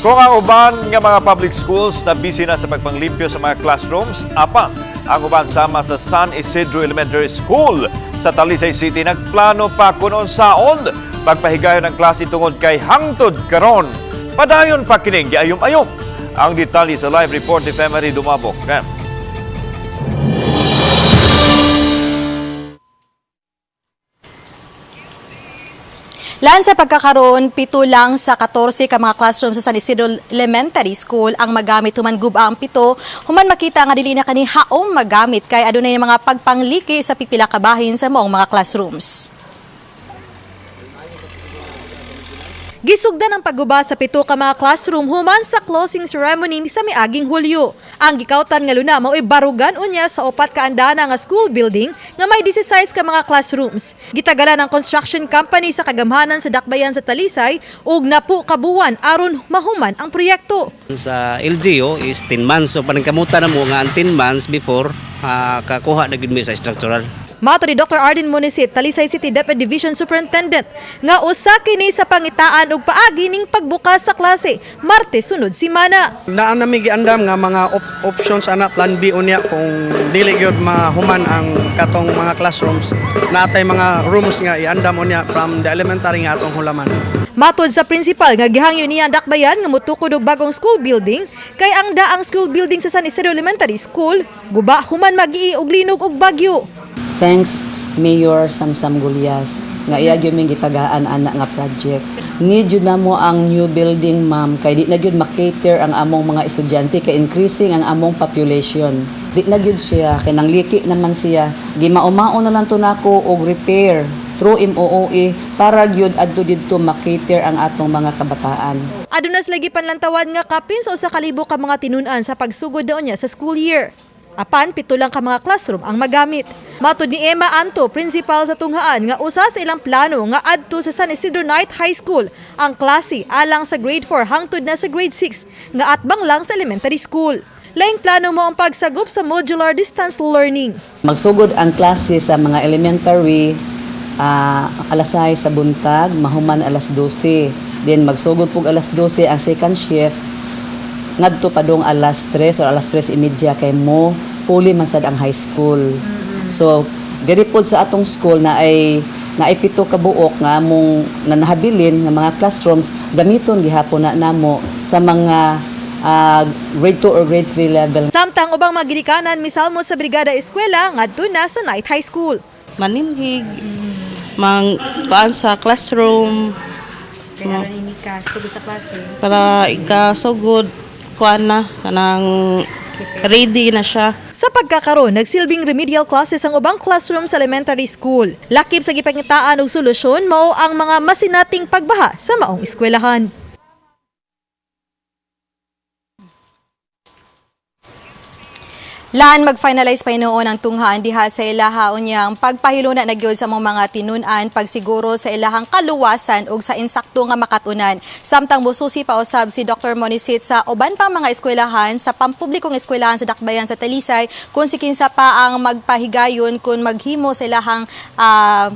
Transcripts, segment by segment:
Kung ang uban nga mga public schools na busy na sa pagpanglimpyo sa mga classrooms, apan ang uban sama sa San Isidro Elementary School sa Talisay City nagplano pa kun unsaon pagpahigayon ng klase tungod kay hangtod karon padayon pa kining giayom-ayom. Ang detalye sa live report ni Femery Dumabok. Fem. Lan, sa pagkakaroon, 7 lang sa 14 ka mga classroom sa San Isidro Elementary School ang magamit human guba ang 7. Human makita nga dili na kani haom magamit kay adunay mga pagpangliki sa pipila ka bahin sa maong mga classrooms. Gisugdan ang pagguba sa 7 ka mga classroom human sa closing ceremony sa miaging Hulyo. Ang gikautan nga luna mao'y barugan unya sa 4 ka andana nga school building nga may 16 ka mga classrooms. Gitagalan ang construction company sa kagamhanan sa Dakbayan sa Talisay ug 10 ka buwan aron mahuman ang proyekto. Sa LGU is 10 months. So paningkamutan na mo nga ang 10 months before kakuha na gid mi sa structural. Mato ni Dr. Arden Monisit, Talisay City DepEd Division Superintendent, nga usa kini sa pangitaan og paagi ning pagbukas sa klase Martes sunod simana. Naa nami giandam nga mga options ana, plan B unya kung dili gyud mahuman ang katong mga classrooms, naatay mga rooms nga iandam unya from the elementary nga atong hulaman. Matod sa principal nga gihangyo niya ang dakbayan nga motukod og bagong school building kay ang daang school building sa San Isidro Elementary School guba human magii og linog og bagyo. Thanks Mayor Samsam Gulyas nga iya gyud ming gitagaan ana nga project. Need jud namo ang new building, ma'am, kay di na gyud makater ang among mga estudyante kay increasing ang among population. Di na gyud siya kay nangliki naman siya. Gimaumao na lang to nako og repair through MOOE para gyud adto didto makater ang atong mga kabataan. Aduna sila gipanlantawan nga kapin sa 1,000 ka mga tinun-an sa pagsugod daon niya sa school year. Apan 7 lang ka mga classroom ang magamit. Matod ni Emma Anto, principal sa tunghaan, nga usa sa ilang plano nga adto sa San Isidro Night High School ang klase alang sa grade 4 hangtod na sa grade 6 nga atbang lang sa elementary school. Laing plano mo ang pagsagop sa modular distance learning. Magsugod ang klase sa mga elementary alas 6 sa buntag, mahuman alas 12. Then magsugod pug alas 12 ang second shift ngadto padung alas 3 or alas 3:30 kay mo puli man sad ang high school. So diri pod sa atong school na ay 7 ka buok nga among na nahabilin nga mga classrooms, gamiton gihapon na namo sa mga grade 2 or grade 3 level. Samtang ubang mga ginikanan misalmo sa Brigada Eskwela ngadto na sa Night High School. Manimhig, mang kuan sa classroom. Kaya ka sugod sa klase. Para ikasugod kuan na kanang ready na siya. Sa pagkakaroon, nagsilbing remedial classes ang ubang classroom sa elementary school. Lakip sa gipangitaan og solusyon mao ang mga masinating pagbaha sa maong eskwelahan. Lan, mag-finalize pa noon ang tunghaan diha sa ilaha unyang pagpahiluna na gyud sa mga tinun-an, pagsiguro sa ilahang kaluwasan ug sa insakto nga makatunan. Samtang mususi pa usab si Dr. Monisit sa uban pang mga eskwelahan sa pampublikong eskwelahan sa Dakbayan sa Talisay kung si kinsa pa ang magpahigayon kung maghimo sa ilahang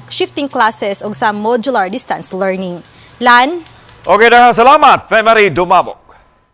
shifting classes ug sa modular distance learning. Lan. Okay na, salamat, Femery Dumabok.